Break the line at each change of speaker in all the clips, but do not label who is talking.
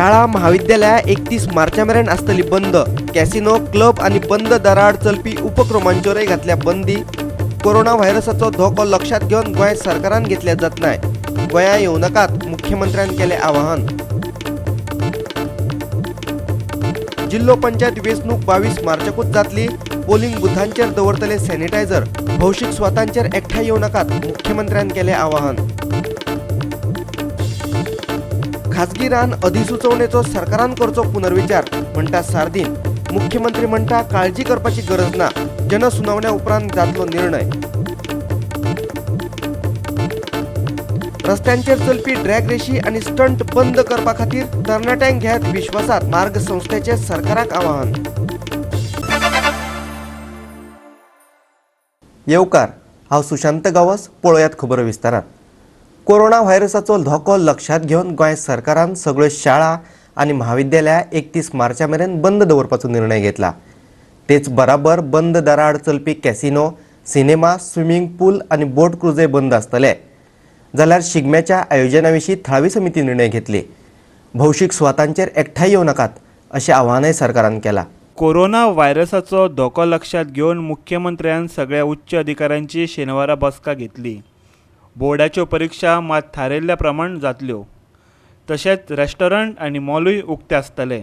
शाळा महाविद्यालयां 31 मार्चा मेरेन आसतली बंद. कॅसिनो, क्लब आनी बंद दाराआड चलपी उपक्रमांचेरय घातल्या बंदी. कोरोना व्हायरसाचो धोको लक्षात घेवन गोंय सरकारान घेतल्या जतनाय. गोंया येवं नाकात, मुख्यमंत्र्यान केलें आवाहन. जिल्हो पंचायत वेंचणूक 22 मार्चाकूच जातली. पोलिंग बुथांचेर दवरतले सॅनिटायझर. भौशीक सुवातांचेर एकठांय येवं नाकात, मुख्यमंत्र्यान केलें आवाहन. खाजगी रान अधिसुचोवणेचो सरकारान करचो पुनर्विचार, म्हणटा सार्दीन. मुख्यमंत्री म्हणटा, काळजी करपाची गरज ना, जनसुनावण्या उपरांत जातलो निर्णय. रस्त्यांचेर चलपी ड्रॅग रेशी आनी स्टंट बंद करपा खातीर तरणाट्यांक घेयात विश्वासात, मार्ग संस्थेचे सरकाराक आवाहन. येवकार, हांव सुशांत गांवस. पळोवयात खबरो विस्तारात. कोरोना व्हायरसाचो धोको लक्षात घेवन गोंय सरकारान सगळ्यो शाळा आनी म्हाविद्यालयां 31 मार्चा मेरेन बंद दवरपाचो निर्णय घेतला. तेच बराबर बंद दाराआड चलपी कॅसिनो, सिनेमा, स्विमींग पूल आनी बोट क्रुजय बंद आसतले. जाल्यार शिगम्याच्या आयोजना विशीं थळावी समिती निर्णय घेतली. भौशीक सुवातांचेर एकठांय येवं नाकात, अशें आवाहनय सरकारान केलां.
कोरोना व्हायरसाचो धोको लक्षात घेवन मुख्यमंत्र्यान सगळ्या उच्च अधिकाऱ्यांची शेनवारा बसका घेतली. बोर्डाच्यो परिक्षा मात थारायिल्ल्या प्रमाण जातल्यो. तशेंच रेस्टॉरंट आनी मॉलूय उक्ते आसतले.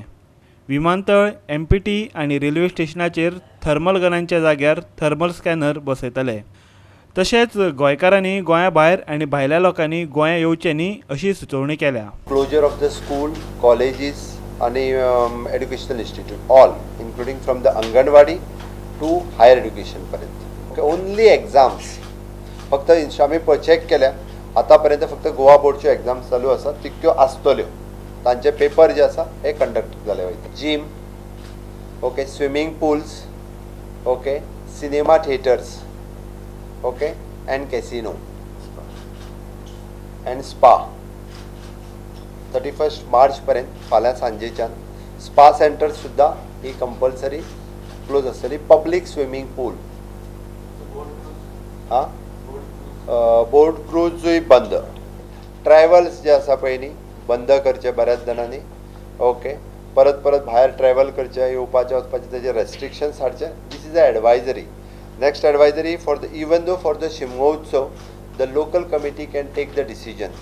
विमानतळ, एमपीटी आनी रेल्वे स्टेशनाचेर थर्मल गनांच्या जाग्यार थर्मल स्कॅनर बसयतले. तशेंच गोंयकारांनी गोंया भायर आनी भायल्या लोकांनी गोंया येवचें न्ही, अशी सुचोवणी केल्या.
Closure of the school, colleges आणि educational institute, all including from the anganwadi to higher education पर्यंत. ओके, ओनली एक्झाम्स फक्त आमी चॅक केल्या. आतापर्यंत फक्त गोवा बोर्डच्यो एक्झाम्स चालू आसा, तितक्यो आसतल्यो. तांचे पेपर जे आसा हे कंडक्ट जाले वयता. Gym, okay, swimming pools, okay, cinema theatres, okay, and casino and spa 31 मार्चपर्यंत, फाल्यां सांजेच्यान. स्पा सेंटर सुद्दां ही कंपल्सरी क्लोज आसतली. पब्लीक स्विमींग पूल, हां, बोट क्रूजूय बंद. ट्रॅवल्स जे आसा पळय न्ही, बंद करचे बऱ्याच जाणांनी. ओके, परत परत भायर ट्रॅवल करचे, येवपाचें वचपाचें, तेजेर restrictions हाडचे. This is a advisory. Next advisory for the even though for the Shimgotsav, the local committee can take the decision,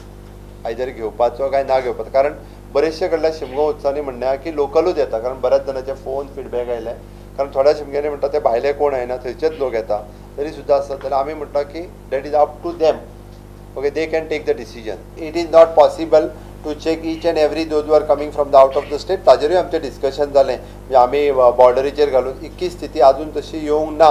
either घेवपाचो काय ना घेवपाचो. कारण बरेचशे कडल्या शिमगो उत्सवांनी म्हणणें आहा की लोकलूच येता. कारण बऱ्याच जाणांचे फोन फिडबॅक आयले. कारण थोड्या शिमग्यांनी म्हणटा ते भायले कोण येना, थंयचेच लोक येता. तरी सुद्दां आसत जाल्यार आमी म्हणटा की that is up to them. Okay, they can take the decision. It is not possible to check each and every those are coming from the out of the state. ताजेरूय आमचें डिस्कशन जालें. म्हणजे आमी बॉर्डरीचेर घालून इतकी स्थिती अजून तशी येवंक ना,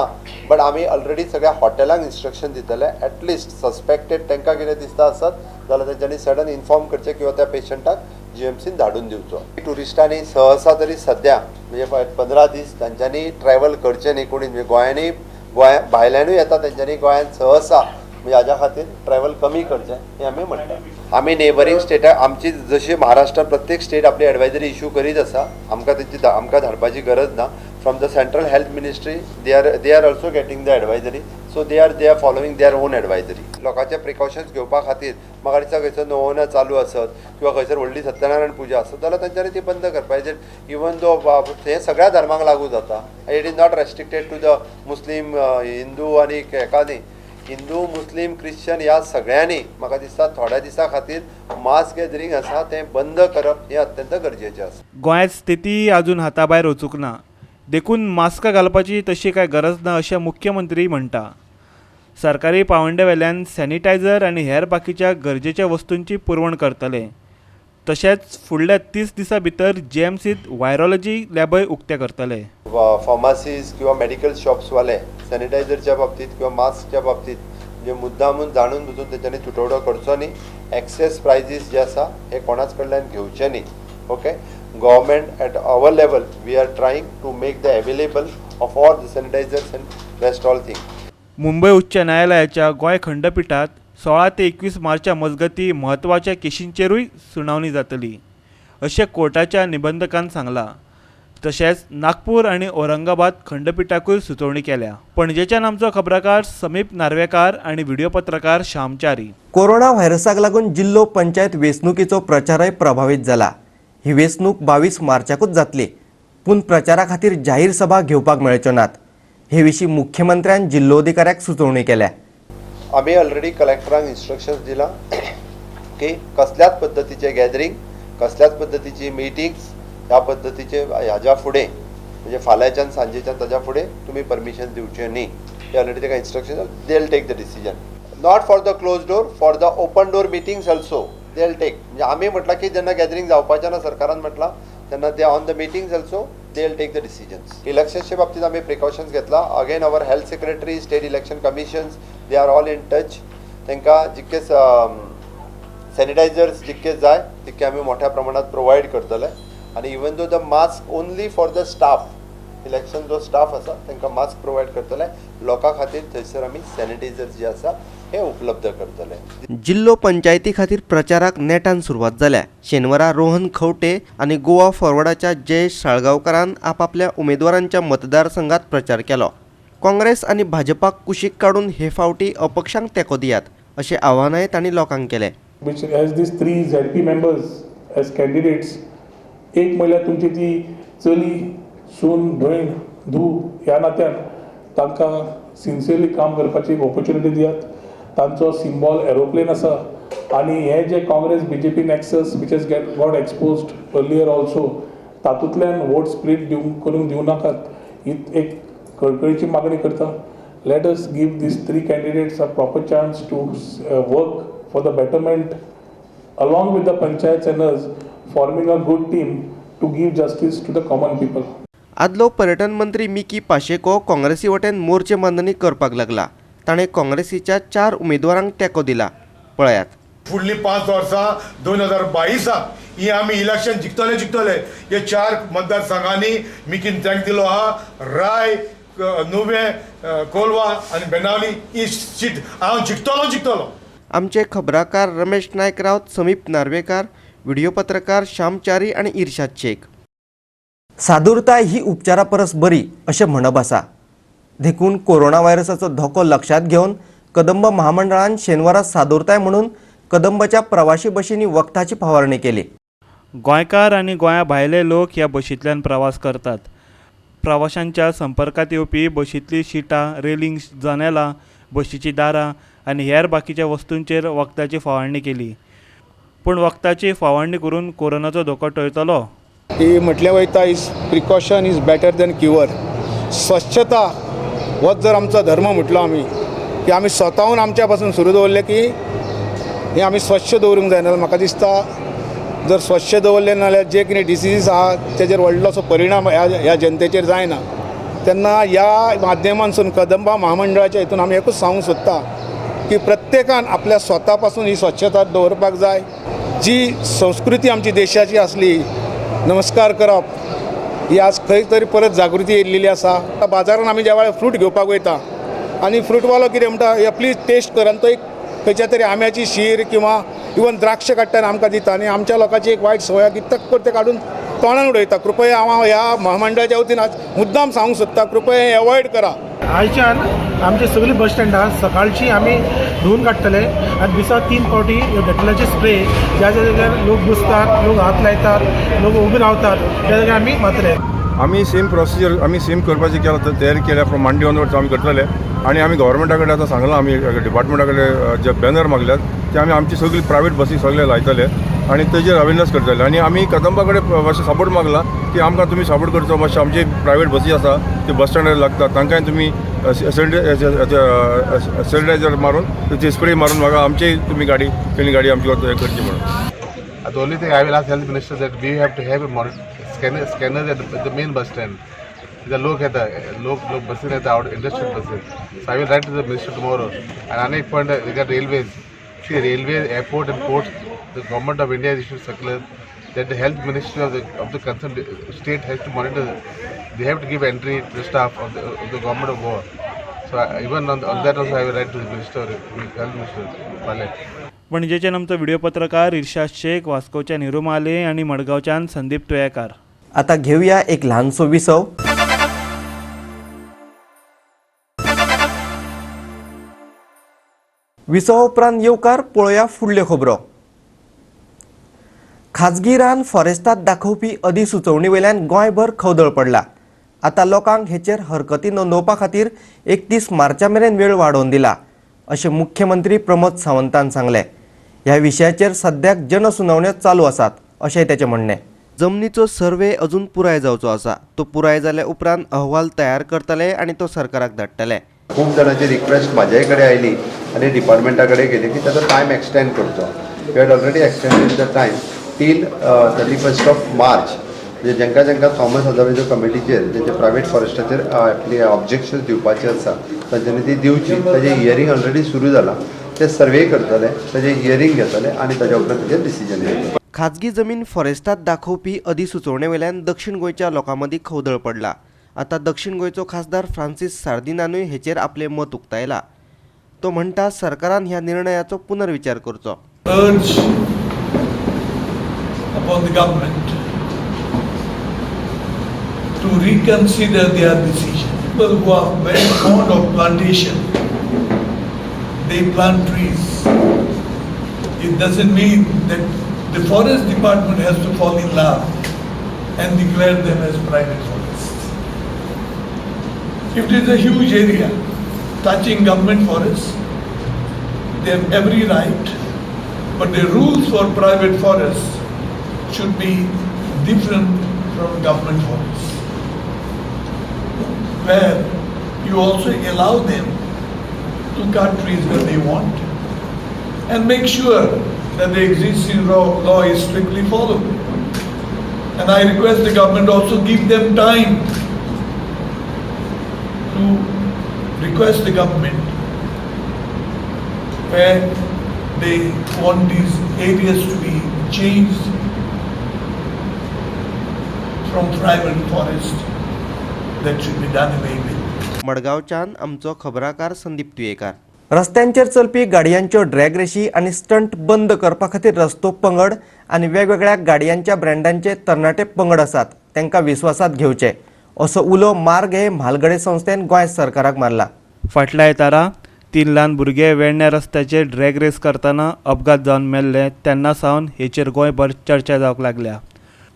बट आमी ऑलरेडी सगळ्या हॉटेलांक इन्स्ट्रक्शन दितले, एटलिस्ट सस्पेक्टेड तांकां कितें दिसता आसत जाल्यार तेंच्यांनी सडन इन्फॉर्म करचें किंवा त्या पेशंटाक जीएमसीन धाडून दिवचो. ट्युरिस्टांनी सहसा तरी सद्या म्हणजे 15 दीस तांच्यांनी ट्रॅवल करचें न्ही कोणी. म्हणजे गोंयांनी, गोंया भायल्यानूय येता, तेंच्यांनी गोंयांत सहसा म्हणजे हाज्या खातीर ट्रॅवल कमी करचें हें आमी म्हणटा. आमी नेबरींग स्टेटाक आमची, जशी महाराष्ट्रान प्रत्येक स्टेट आपली एडवायजरी इशू करीत आसा, आमकां तेंची आमकां धाडपाची गरज ना. From the central health ministry they are also getting the advisory, so they are following their own advisory. लोकांचे प्रिकॉशन्स घेवपा खातीर म्हाका दिसता खंयसर नवोना चालू आसत किंवा खंयसर व्हडली सत्यनारायण पुजा आसत जाल्यार तांच्यांनी ती बंद करपाची. इवन दो हें सगळ्या धर्मांक लागू जाता, it is not restricted to the Muslim, Hindu आनी हेका न्ही. हिंदू, मुस्लीम, क्रिश्चन ह्या सगळ्यांनी म्हाका दिसता थोड्या दिसां खातीर मास गॅदरींग आसा तें बंद करप हें अत्यंत गरजेचें आसा.
गोंयांत स्थिती अजून हाताभायर वचूंक ना, देखून मास्कां घालपाची तशी कांय गरज ना, अशें मुख्यमंत्री म्हणटा. सरकारी पावंड्या वेल्यान सॅनिटायझर आनी हेर बाकीच्या गरजेच्या वस्तूंची पुरवण करतले. तशेंच फुडल्या 30 दिसां भितर जीएमसीत व्हायरोलॉजी लॅबय उक्ते करतले.
फार्मासीज किंवा मेडिकल शॉप्सवाले सॅनिटायझरच्या बाबतीत किंवा मास्कच्या बाबतीत म्हणजे मुद्दामून जाणून बुजून तेंच्यांनी तुटवडो करचो न्ही. एक्सेस प्रायजीस जे आसा हे कोणाच कडल्यान घेवचे न्ही. Okay, government at our level we are trying to make the available of all the sanitizers and rest all thing.
Mumbai उच्च न्यायालयाच्या गोंय खंडपिठात 16 ते 21 मार्चा मजगतीं म्हत्वाच्या केशींचेरूय सुनावणी जातली, अशें कोर्टाच्या निबंधकान सांगलां. तशेंच नागपूर आनी औरंगाबाद खंडपिठाकूय सुचोवणी केल्या. पणजेच्यान आमचो खबराकार समीप नार्वेकार आनी व्हिडिओ पत्रकार श्यामचारी.
कोरोना व्हायरसाक लागून जिल्हो पंचायत वेंचणुकीचो प्रचारय प्रभावीत जाला. ही वेंचणूक 22 मार्चाकूच जातली, पूण प्रचारा खातीर जाहीर सभा घेवपाक मेळच्यो नात. हे विशीं मुख्यमंत्र्यान जिल्लोधिकाऱ्याक सुचोवणी केल्या.
आमी ऑलरेडी कलेक्टरांक इन्स्ट्रक्शन्स दिला की कसल्याच पद्दतीचे गॅदरींग, कसल्याच पद्दतीची मिटिंग्स ह्या पद्दतीचे ह्याच्या फुडें म्हणजे फाल्यांच्यान सांजेच्यान ताच्या फुडें तुमी परमिशन दिवचें न्ही. हे ऑलरेडी ताका instruction. They will take the decision, not for the close door, for the open door meetings also they will take. म्हणजे आमी म्हटलां की जेन्ना गॅदरींग जावपाचें ना सरकारान म्हटलां तेन्ना they on the meetings also they will take the decisions. इलेक्शन्सच्या बाबतींत आमी प्रिकॉशन्स घेतला. Again our health secretary, state election commissions, they are all in touch. तांकां जितके सॅनिटायझर्स जितके जाय तितके आमी मोठ्या प्रमाणात प्रोवायड करतले. आनी even though the mask only for the staff, election जो स्टाफ आसा तांकां मास्क प्रोवायड करतले. लोकां खातीर थंयसर आमी सॅनिटायझर्स जे आसा हे उपलब्ध करतले.
जिल्लो पंचायती खातीर प्रचाराक नेटान सुरवात जाल्या. शेनवारा रोहन खंवटे आनी गोवा फॉरवर्डाच्या जयेश साळगांवकारान आपापल्या उमेदवारांच्या मतदारसंघात प्रचार केलो. काँग्रेस आनी भाजपाक कुशीक काडून हे फावटी अपक्षांक तेंको दियात अशें आव्हानय तांणी लोकांक केलें.
Which has these three ZP members as candidates. एक म्हणल्यार तुमची ती चली, सून, भयण, धूव ह्या नात्यान तांकां सिन्सियरली काम करपाची एक ऑपॉर्च्युनिटी दियात. तांचो सिम्बॉल एरोप्लेन आसा आनी हे जे Congress BJP nexus which has get got exposed earlier also, तातूंतल्यान वोट स्प्लीट दिवंक करूंक दिवं नाकात ही एक कळकळीची मागणी करता. Let us give these three candidates a proper chance to work for the betterment along with the panchayats and us, forming a good team to give justice to the common people.
आदलो पर्यटन मंत्री Mickey Pacheco काँग्रेसी वटेन मोर्चे बांदणी करपाक लागला. ताणें काँग्रेसीच्या 4 उमेदवारांक तेंको दिला. पळयात.
फुडलीं 5 वर्सां 2022 ही आमी इलेक्शन जिखतले जिखतले. हे 4 मतदारसंघांनी मिकीन thank दिलो आहा. राय, नुवें, कोलवा आनी बेनावली ही सीट हांव जिखतलो जिखतलो.
आमचे खबराकार रमेश नायक रावत, समीप नार्वेकार, व्हिडिओ पत्रकार श्याम च्यारी आनी इर्शाद शेख. सादुरताय ही उपचारा परस बरी अशें म्हणप आसा. देखून कोरोना व्हायरसाचो धोको लक्षांत घेवन कदंब महामंडळान शेनवारा सादुरताय म्हणून कदंबाच्या प्रवाशी बशींनी वखदाची फवारणी केली.
गोंयकार आनी गोंया भायले लोक ह्या बशींतल्यान प्रवास करतात. प्रवाशांच्या संपर्कांत येवपी बशींतलीं शिटां, रेलिंग्स, जनेलां, बशीचीं दारां आनी हेर बाकीच्या वस्तूंचेर वखदाची फवारणी केली. पूण वखदाची फवारणी करून कोरोनाचो धोको टळटलो?
की म्हटलें वयता is precaution is better than cure. स्वच्छता होच जर आमचो धर्म म्हटलो आमी की आमी स्वताहून आमच्या पासून सुरू दवरलें की हें आमी स्वच्छ दवरूंक जायना. जाल्यार म्हाका दिसता जर स्वच्छ दवरलें ना जाल्यार जे कितें डिसीज आहा तेजेर व्हडलोसो परिणाम ह्या जनतेचेर जायना. तेन्ना ह्या माध्यमांतसून कदंबा महामंडळाच्या हितून आमी एकूच सांगूंक सोदता की प्रत्येकान आपल्या स्वता पासून ही स्वच्छता दवरपाक जाय. जी संस्कृती आमची देशाची आसली नमस्कार करप ही आज खंय तरी परत जागृती येयल्लेली आसा. आतां बाजारान आमी ज्या वेळार फ्रूट घेवपाक वयता आनी फ्रूटवालो कितें म्हणटा, हे प्लीज टेस्ट कर, आनी तो एक खंयच्या तरी आंब्याची शीर किंवा इवन द्राक्ष काडटा आनी आमकां दिता. आनी आमच्या लोकांची एक वायट संवय की तक्क ते काडून तोंडान उडयता. कृपया हांव ह्या महामंडळाच्या वतीन आज मुद्दाम सांगूंक सोदता, कृपया हें एवॉयड करा.
आयच्यान आमचे सगळी बस स्टँडार सकाळची आमी धुवन काडटले आनी दिसा 3 फावटी डेटॉलाचे स्प्रे ज्या ज्या जाग्यार लोक बसतात, लोक हात लायतात, लोक उबे रावतात त्या जाग्यार आमी मारतले.
आमी सेम प्रोसिजर आमी सेम करपाची केला तयारी केल्या. फ्रॉम मंडे ऑनवर्ड्स आमी करतले. आनी आमी गव्हर्मेंटा कडेन आतां सांगलां, आमी डिपार्टमेंटा कडेन जे बॅनर मागल्यात ते आमी आमची सगळी प्रायवेट बसी सगळे लायतले आनी तेजेर अवेरनस करतले. आनी आमी कदंबा कडेन मातशें सपोर्ट मागला की आमकां तुमी सपोर्ट करचो. मातशें आमची प्रायवेट बसी आसा ते बस स्टँडार लागता, तांकांय तुमी सॅनिटायझर मारून ते स्प्रे मारून म्हाका आमची तुमी गाडी क्लीन गाडी आमची करची म्हणून.
The only thing I will ask health minister that we have to have a scanner at the main bus stand. The लोक येता, लोक लोक बसीन येता, out industrial buses. So I will write to the minister tomorrow. And another point regarding railways. See, railways, airport and ports, the government of India has issued circular that the health ministry of the concerned state has to monitor. They have to give entry to the staff of the government of Goa. So even on that also I will write to the minister, health minister, Pale.
पणजेच्यान आमचो video पत्रकार इर्शाद शेख, वास्कोच्यान हिरू माले आनी मडगांवच्यान संदीप तुयेकार.
आता घेऊया एक ल्हानसो विसव. विसवा उपरांत येवकार पळोवया फुडल्यो खबरो. खाजगी रान फॉरेस्टात दाखोवपी अधिसुचोवणी वयल्यान गोंयभर खवदळ पडला. आतां लोकांक हेचेर हरकती नोंदोवपा खातीर 31 मार्चा मेरेन वेळ वाडोवन दिला अशें मुख्यमंत्री प्रमोद सावंतान सांगलें. ह्या विशयाचेर सद्याक जनसुनावण्यो चालू आसात अशेंय ताचें म्हणणें. जमनीचो सर्वे अजून पुराय जावचो आसा. तो पुराय जाल्या उपरांत अहवाल तयार करतले आनी तो सरकाराक धाडटले.
खूब जाणांची रिक्वेस्ट म्हाज्याय कडेन आयली आनी डिपार्टमेंटा कडेन गेली की ताचो टायम एक्सटेंड करचो. We had already extended the time till 31st of March. म्हणजे जांकां जांकां थॉमस आजावेजो कमिटीचेर जेंचे प्रायवेट फॉरेस्टाचेर आपली ऑब्जेक्शन दिवपाचें आसा तांच्यांनी ती दिवची. ताजें हियरींग ऑलरेडी सुरू जालां. ते सर्वे करतले, ताजें हियरींग घेतले आनी ताज्या उपरांत ताजेर डिसिजन घेतले.
खाजगी जमीन फॉरेस्टात दाखोवपी अधिसुचोवणे वयल्यान दक्षिण गोंयच्या लोकां मदीं खवदळ पडला. आतां दक्षिण गोंयचो खासदार फ्रांसीस सार्दिनानूय हेचेर आपलें मत उक्तायला. तो म्हणटा सरकारान ह्या निर्णयाचो पुनर्विचार करचो.
Urge upon the government to reconsider their decision. People who are very fond of plantation, they plant trees. It doesn't mean that the forest department has to fall in love and declare them as private forests. If it is a huge area touching government forests, they have every right, but the rules for private forests should be different from government forests, where you also allow them to cut trees when they want and make sure that the existing law is strictly followed. And I request the government also give them time to request the government where they want these areas to be changed from private forest that should be done away with.
मडगांवच्यान आमचो खबराकार संदीप तुयेकार. रस्त्यांचेर चलपी गाडयांच्यो drag रेशी आनी stunt बंद करपा खातीर रस्तो पंगड आनी वेगवेगळ्या गाडयांच्या ब्रँडांचे तरणाटे पंगड आसात तांकां विस्वासात घेवचे असो उलो मार्ग हे म्हालगडे संस्थेन गोंय सरकाराक मारला.
फाटल्या आयतारा 3 ल्हान भुरगे वेडण्या रस्त्याचेर ड्रॅग रेस करतना अपघात जावन मेल्ले तेन्ना सावन हेचेर गोंयभर चर्चा जावंक लागल्या.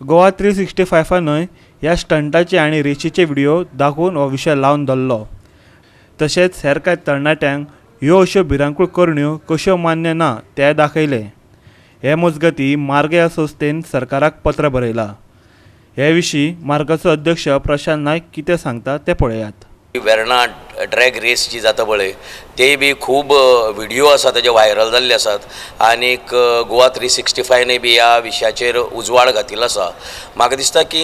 गोवा 365 न्हय ह्या स्टंटाचे आनी रेशीचे व्हिडियो दाखोवन हो विशय लावन धरलो. तशेंच हेर कांय तरणाट्यांक ह्यो अश्यो भिरांकूळ करण्यो कश्यो मान्य ना तें दाखयलें. हे मजगतीं मार्ग ह्या संस्थेन सरकाराक पत्र बरयलां. हे विशीं मार्गाचो अध्यक्ष प्रशांत नायक कितें सांगता तें पळयात.
वेर्णा ड्रॅग रेस जी जाता पळय ते बी खूब व्हिडियो आसा तेजे व्हायरल जाल्ले आसात आनीक गोवा 365नय बी ह्या विशयाचेर उजवाड घातिल्लो आसा. म्हाका दिसता की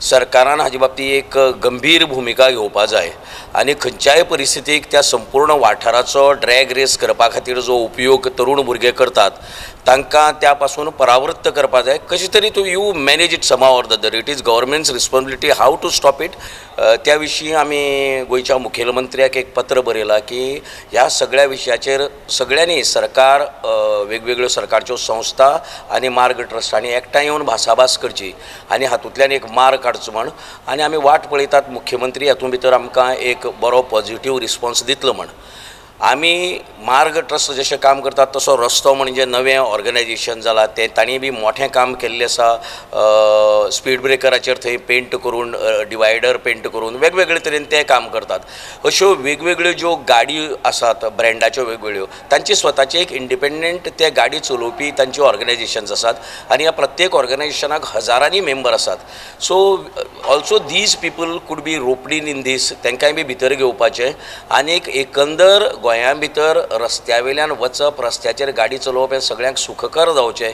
सरकारान हाजे बाबतींत एक गंभीर भुमिका घेवपा जाय आनी खंयच्याय परिस्थितीक त्या संपूर्ण वाठाराचो ड्रॅग रेस करपा खातीर जो उपयोग तरूण भुरगे करतात तांकां त्या पासून परावृत्त करपा जाय. कशें तरी तूं you manage it somehow or the other. It is government's responsibility how to stop it. त्या विशीं आमी गोंयच्या मुखेलमंत्र्याक एक पत्र बरयलां की ह्या सगळ्या विशयाचेर सगळ्यांनी सरकार, वेगवेगळ्यो सरकारच्यो संस्था आनी मार्ग ट्रस्ट हांणी एकठांय येवन भासाभास करची आनी हातूंतल्यान एक मार्ग काडचो म्हण. आनी आमी वाट पळयतात मुख्यमंत्री हातूंत भितर आमकां एक बरो पॉझिटीव रिस्पोन्स दितलो म्हण. आमी मार्ग ट्रस्ट जशें काम करतात तसो रस्तो म्हणजे नवें ऑर्गनायजेशन जालां तें तांणी बी मोठें काम केल्लें आसा. स्पीड ब्रेकराचेर थंय पेंट करून, डिवायडर पेंट करून वेगवेगळे तरेन ते काम करतात. अश्यो वेगवेगळ्यो ज्यो गाडी आसात ब्रँडाच्यो वेगवेगळ्यो तांची स्वताची एक इंडिपेंडंट ते गाडी चलोवपी तांची ऑर्गनायजेशन्स आसात आनी ह्या प्रत्येक ऑर्गनायजेशनाक हजारांनी मेंबर आसात. So also these people could be roped in this. तांकांय बी भितर घेवपाचें आनी एकंदर गोंया भितर रस्त्या वयल्यान वचप, रस्त्याचेर गाडी चलोवप हें सगळ्यांक सुखकर जावचें,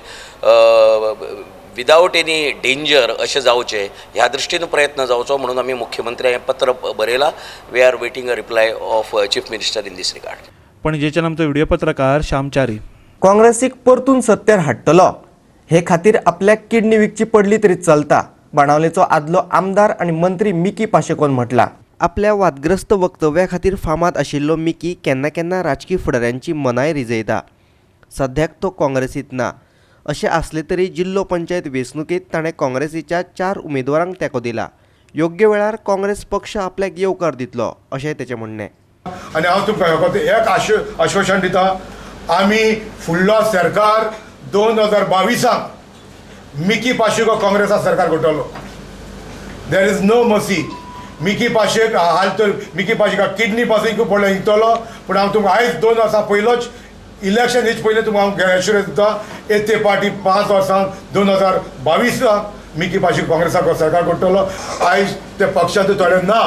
विदावट एनी डेंजर अशें जावचें ह्या दृश्टीन प्रयत्न जावचो म्हणून आमी मुख्यमंत्र्यांक हें पत्र बरयलां. We are waiting a reply of Chief Minister in this regard.
पणजेच्यान आमचो व्हिडिओ पत्रकार श्यामचारी.
काँग्रेसीक परतून सत्तेर हाडटलो हे खातीर आपल्याक किडनी विकची पडली तरी चलता, बाणावलेचो आदलो आमदार आनी मंत्री मिकी पाशेकोन म्हटला. आपल्या वादग्रस्त वक्तव्या खातीर फामाद आशिल्लो मिकी केन्ना केन्ना राजकी फुडाऱ्यांची मनाय रिजयता. सद्याक तो काँग्रेसीत ना. अशें आसलें तरी जिल्लो पंचायत वेंचणुकेंत ताणें काँग्रेसीच्या 4 उमेदवारांक तेंको दिला. योग्य वेळार काँग्रेस पक्ष आपल्याक येवकार दितलो अशें तेचें म्हणणें.
आनी हांव तुमकां एक आश्वासन दिता, आमी फुडलो सरकार 2022 मिकी पाशेको काँग्रेसा सरकार घडटलो. There is no mercy. Mickey पाशेक हाल तर मिकी पाशेका किडनी पासून पडलो हिंगतलो. पूण हांव तुमकां आयज 2 वर्सां पयलोच इलेक्शन हेच पयलें तुमकां हांव एश्युरन्स दिता, येते पार्टी 5 वर्सां 2022 मिकी पाशेक काँग्रेसाक सरकार घडटलो. आयज ते पक्षांत थोडे ना,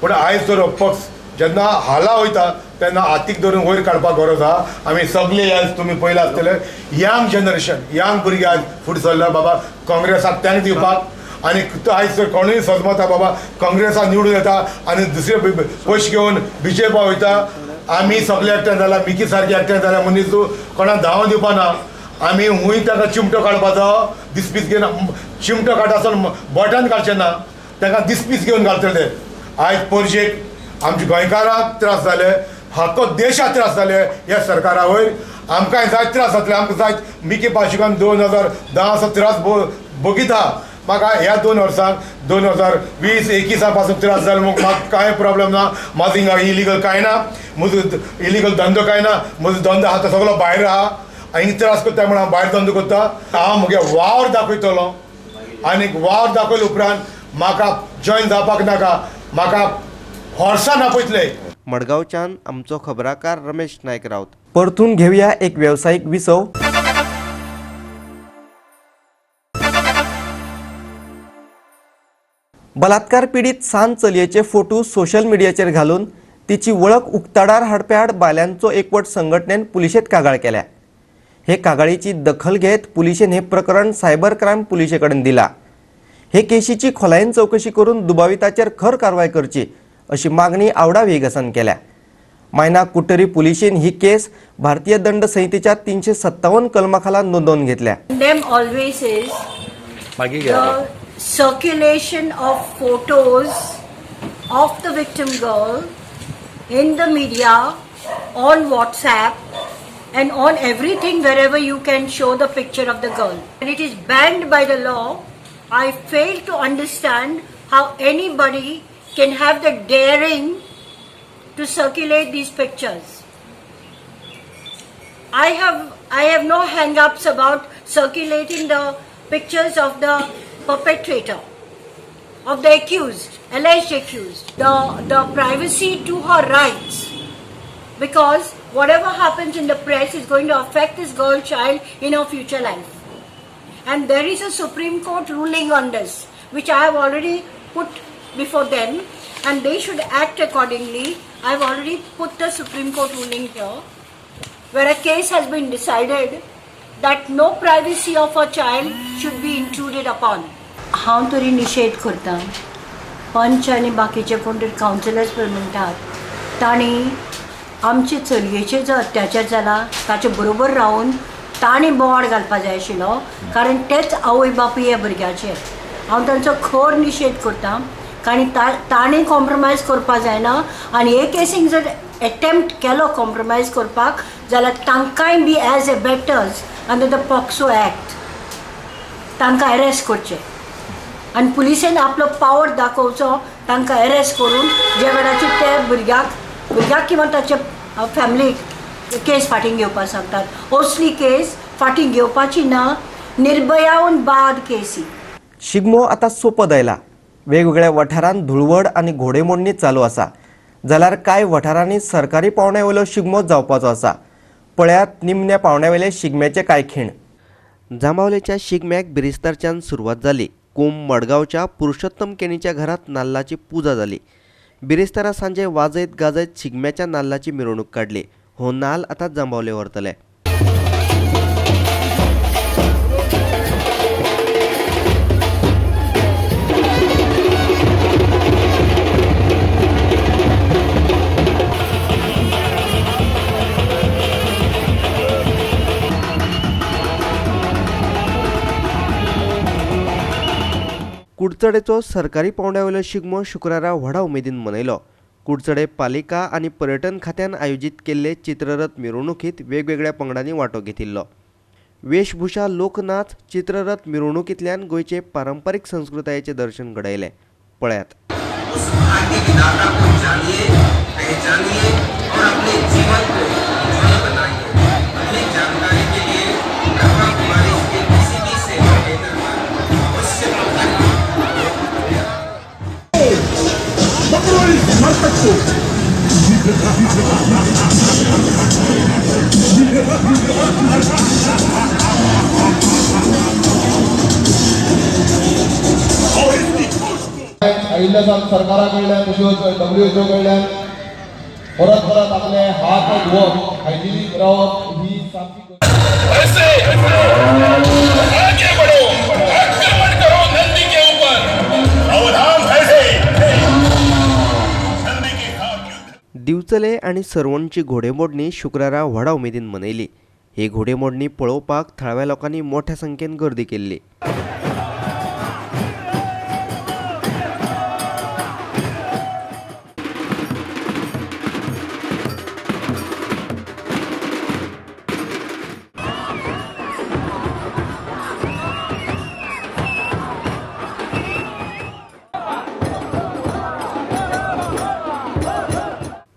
पूण आयज तर पक्ष जेन्ना हाला वयता तेन्ना हातीक धरून वयर काडपाक गरज आहा. आमी सगळे आयज तुमी पयले आसतले यंग जनरेशन, यंग भुरगे आयज फुडें सरला बाबा काँग्रेसाक thank दिवपाक. आनी आयज तर कोणूय सजमता बाबा काँग्रेसाक निवडून येता आनी दुसरे पयशे घेवन बीजेपी वयता. आमी सगळे एकठांय जाल्यार मिकी सारके एकठांय जाल्यार मनीस कोणाक धांव दिवपा ना. आमी हुंय ताका चिमटो काडपाचो दिसपीस घेवन चिमटो काडटा आसतना बोटान काडचें ना, ताका दिसपीस घेवन घालतले. आयज पणजेक आमच्या गोंयकारांक त्रास जाले, हक्को देशाक त्रास जाले ह्या सरकारा वयर. आमकांय जायत त्रास जातले, आमकां जायत मिकी पाशेकान 2010 असो त्रास बगिता. म्हाका ह्या 2 वर्सांक 2020-21 पासून त्रास जालो. म्हाका कांय प्रॉब्लम ना, म्हाजो हिंगा इलिगल कांय ना, म्हजो इलिगल धंदो कांय ना. म्हजो धंदो आहा तो सगळो भायर आहा आनी त्रास करता म्हण हांव भायर धंदो करता. हांव म्हगे वावर दाखयतलो आनी वावर दाखयले उपरांत म्हाका जॉयन जावपाक नाका, म्हाका हॉर्सान आपयतले.
मडगांवच्यान आमचो खबराकार रमेश नायक राऊत. परतून घेवया एक वेवसायीक विसव. बलात्कार पीडित सान चलयेचे फोटो सोशल मिडियाचेर घालून तिची वळख उक्ताडार हाडप्याआड बायलांचो एकवट संघटनेन पुलिशेंत कागाळ केल्या. हे कागाळीची दखल घेत पुलिशेन हे प्रकरण सायबर क्रायम पुलिशे कडेन दिला. हे केशीची खोलायेन चवकशी करून दुबाविताचेर खर कारवाय करची अशी मागणी आवडा वेगसान केल्या. मायना कुट्टरी पुलिशेन ही केस भारतीय दंड संहितेच्या 357 कलमाखाला नोंदोवन घेतल्या.
Circulation of photos of the victim girl in the media, on WhatsApp and on everything wherever you can show the picture of the girl. And it is banned by the law. I fail to understand how anybody can have the daring to circulate these pictures. I have no hang-ups about circulating the pictures of the perpetrator, of the accused, alleged accused, the privacy to her rights, because whatever happens in the press is going to affect this girl child in her future life. And there is a Supreme Court ruling on this, which I have already put before them, and they should act accordingly. I have already put the Supreme Court ruling here, where a case has been decided that no privacy of a child should be intruded upon. हांव तरी निशेध करता. पंच आनी बाकीचे कोण तरी councillors पळय म्हणटात तांणी आमचे चलयेचेर जो अत्याचार जाला ताचे बरोबर रावन तांणी बोवाळ घालपा जाय आशिल्लो, कारण तेच आवय बापूय ह्या भुरग्याचे. हांव तांचो खर निशेध करता, कारण तांणी कॉम्प्रोमायज करपा जायना. आनी हे केसींक जर एटेम्प्ट केलो कॉम्प्रोमायज करपाक जाल्यार तांकांय बी as abettors under the POCSO act तांकां अरेस्ट करचें आनी पुलिसेन आपलो पावर दाखोवचो तांकां अरेस्ट करून जे वेळाचेर ते भुरग्याक किंवा ताचे फॅमिलीक केस फाटीं घेवपाक सांगतात. असली केस फाटीं घेवपाची ना, निर्भयाहून बाद केसी.
शिगमो आतां सोंपत आयला. वेगवेगळ्या वाठारांत धुळवड आनी घोडेमोडणी चालू आसा, जाल्यार कांय वाठारांनी सरकारी पावंड्या वयलो शिगमो जावपाचो आसा. पळयात निमण्या पावंड्या वयले शिगम्याचे कांय खीण. जांबावलेच्या शिगम्याक बिरेस्तारच्यान सुरवात जाली. कोंब मडगांवच्या पुरुषोत्तम केणीच्या घरात नाल्लाची पुजा जाली. बिरेस्तारा सांजे वाजयत गाजयत शिगम्याच्या नाल्लाची मिरवणूक काडली. हो नाल आतां जांबावले व्हरतले. कुडचडेचो सरकारी पावंड्या वयलो शिगमो शुक्रारा व्हडा उमेदीन मनयलो. कुडचडे पालिका आनी पर्यटन खात्यान आयोजीत केल्ले चित्ररथ मिरवणुकीत वेगवेगळ्या पंगडांनी वांटो घेतिल्लो. वेशभूषा, लोकनाच, चित्ररथ मिरवणुकींतल्यान गोंयचे पारंपारीक संस्कृतायेचें दर्शन घडयलें. पळयात.
आयिल्ले आसात सरकारा कडल्यान तश्योच WHO कडल्यान परत परत आपले हात धुवप, हायजिनीक रावप ही सामकी.
ऐसे आगे बढ़ो, आक्रमण करो नंदी के ऊपर, सावधान ऐसे नंदी के साथ युद्ध.
दिवचले आनी सरवणची घोडेमोडणी शुक्रारा व्हडा उमेदीन मनयली. ही घोडेमोडणी पळोवपाक थळाव्या लोकांनी मोठ्या संख्येन गर्दी केल्ली.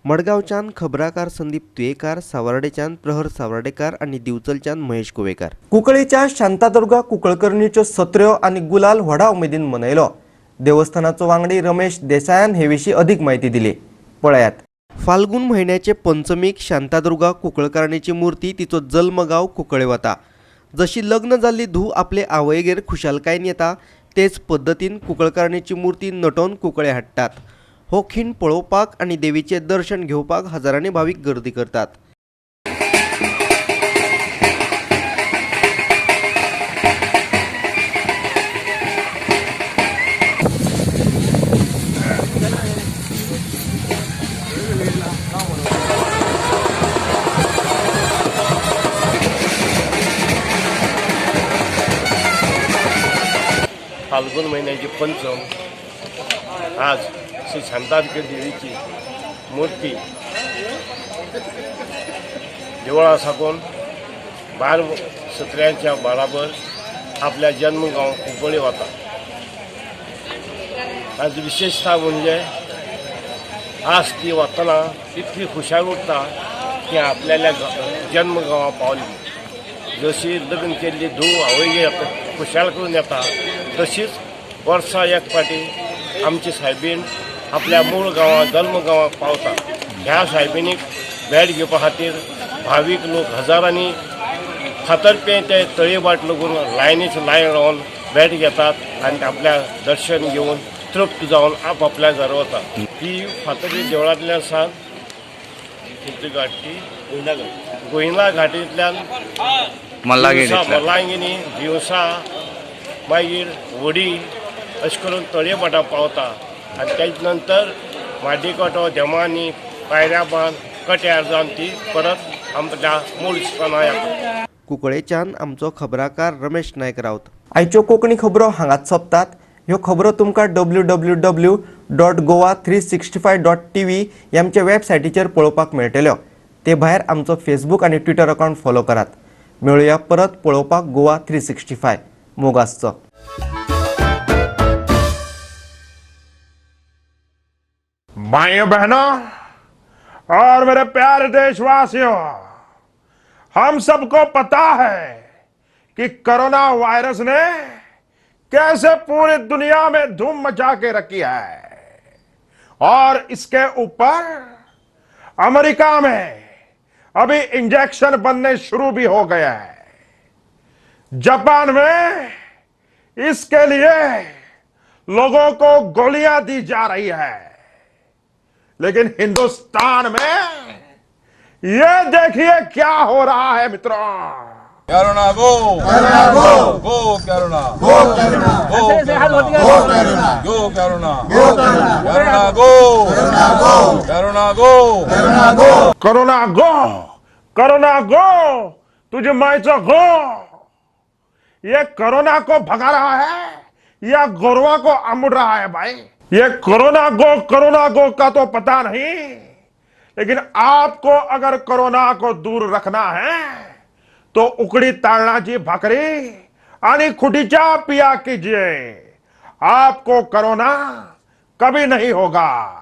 मडगांवच्यान खबराकार संदीप तुयेकार, सावर्डेच्यान प्रहर सावर्डेकार आनी दिवचलच्यान महेश कुवेकार. कुंकळीच्या शांतादुर्गा कुंकळकर्णीच्यो सत्र्यो आनी गुलाल व्हडा उमेदीन मनयलो. देवस्थानाचो वांगडी रमेश देसायान हे विशीं अदीक म्हायती दिली. पळयात. फाल्गुन म्हयन्याचे पंचमीक शांतादुर्गा कुंकळकारणीची मूर्ती तिचो जल्मगांव कुंकळे वता. जशी लग्न जाल्ली धूव आपले आवयगेर खुशालकायेन येता तेच पद्दतीन कुंकळकारणीची मूर्ती नटोवन कुंकळे हाडटात. हो खीण पळोवपाक आनी देवीचें दर्शन घेवपाक हजारांनी भावीक गर्दी करतात.
फाल्गुन महिन्याची पंचम आज श्री शांतादुर्गा देवीची मूर्ती देवळा साकून भायर सत्र्यांच्या बराबर आपल्या जन्मगांव कुंकळी वता. आज विशेषता म्हणजे आज ती वतना इतली खुशाल उरता की आपल्याल्या जन्मगांवा पावली. जशी लग्न केल्ली धूव आवयगेर खुशाल करून येता तशीच वर्सा एक फावटी आमची सायबीण आपल्या मूळ गांवां जल्म गांवाक पावता. ह्या सायबिणीक भेट घेवपा खातीर भावीक लोक हजारांनी फातर्पें ते तळी वाट लागून लायनीच लायन रावन भेट घेतात आनी आपल्या दर्शन घेवन तृप्त जावन आपआपल्या घरा वतात. ही फातर्पें देवळांतल्यान सावन खंयची घाट ती गोविंदा घाटींतल्यान मल्लांगिणी दिवसा मागीर व्हडी अशें करून तळयेभाटा पावता आनी तेजे नंतर माडीकाटो देमानी पायऱ्या बांद कट्यार जावन ती परत आमच्या मूळ स्थाना येता.
कुंकळेच्यान आमचो खबराकार रमेश नायक राऊत. आयच्यो कोंकणी खबरो हांगाच सोंपतात. ह्यो खबरो तुमकां www.goa365.tv ह्या आमच्या वेबसायटीचेर पळोवपाक मेळटल्यो. ते भायर आमचो फेसबूक आनी ट्विटर अकावंट फॉलो करात. मेळुया परत पळोवपाक गोवा 365. मोग आसचो.
भाइयों बहनों और मेरे प्यारे देशवासियों, हम सबको पता है कि कोरोना वायरस ने कैसे पूरी दुनिया में धूम मचा के रखी है और इसके ऊपर अमेरिका में अभी इंजेक्शन बनने शुरू भी हो गया है। जापान में इसके लिए लोगों को गोलियां दी जा रही है, लेकिन हिंदुस्तान में ये देखिए क्या हो रहा है मित्रों।
Corona go corona go go corona go corona go corona go corona go corona go corona go corona go
corona go corona go तुझे मायचा गो। ये कोरोना को भगा रहा है या गोरवा को अमुड़ रहा है भाई? ये कोरोना गो का तो पता नहीं, लेकिन आपको अगर कोरोना को दूर रखना है तो उकड़ी तांदळाची भाकरी आणि खुटीचा पिया कीजिए, आपको कोरोना कभी नहीं होगा।